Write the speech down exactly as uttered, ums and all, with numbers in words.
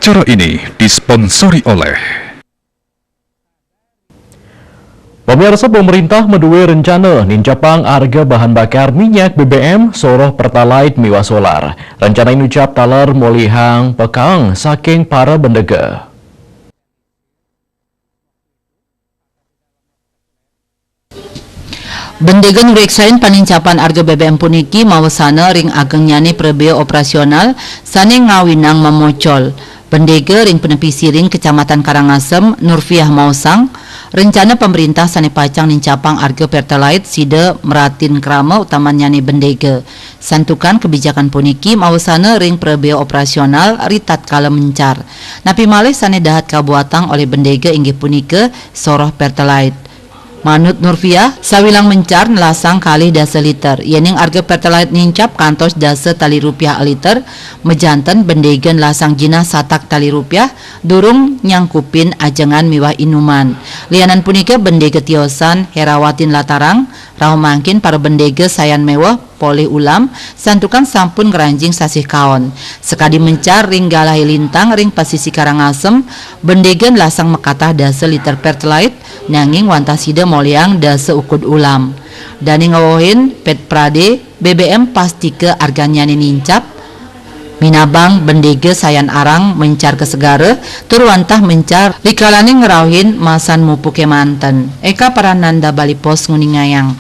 Acara ini disponsori oleh. Pemirsa, pemerintah madué rencana nincapang arga bahan bakar minyak B B M, soroh Pertalite miwah solar. Rencana inucap taler molihang pekaeng saking para bendega. Bendega nureksain panincapan arga B B M puniki mawasana ring agengnyané prabéa operasional sané ngawinang mamocol. Bendega ring Penepi Siring, Kecamatan Karangasem, Nurfiah maosang, rencana pamrintah sané pacang nincapang arga Pertalite sida maratin krama utamannyané bendega. Santukan kebijakan puniki mawasana ring prabéa operasional ritatkala mencar. Napi malih sané dahat kabuatang olih bendega inggih punika soroh Pertalite. Manut Nurfiah, sawilang mencar nelasang kalih dasa liter. Yéning arga Pertalite nincap kantos dasa tali rupiah aliter, majanten bendega nelasang jinah satak tali rupiah, durung nyangkupin ajengan miwah inuman. Lianan punika, bendega tiosan Herawati nlatarang, rauh mangkin para bendega sayan méweh polih ulam, santukan sampun ngranjing sasih kaon. Sakadi mencar ring galahé lintang ring pasisi Karangasem, bendega nelasang makatah dasa liter Pertalite, nanging wantah sida molihang dasa ukud ulam. Dané ngewohin Pét Pradé, B B M pastika argannyané nincap, minabang bendega sayan arang mencar ka segara, tur wantah mencar rikalané ngrauhin masan mupuk kémanten. Eka Parananda, Bali Post, nguningayang.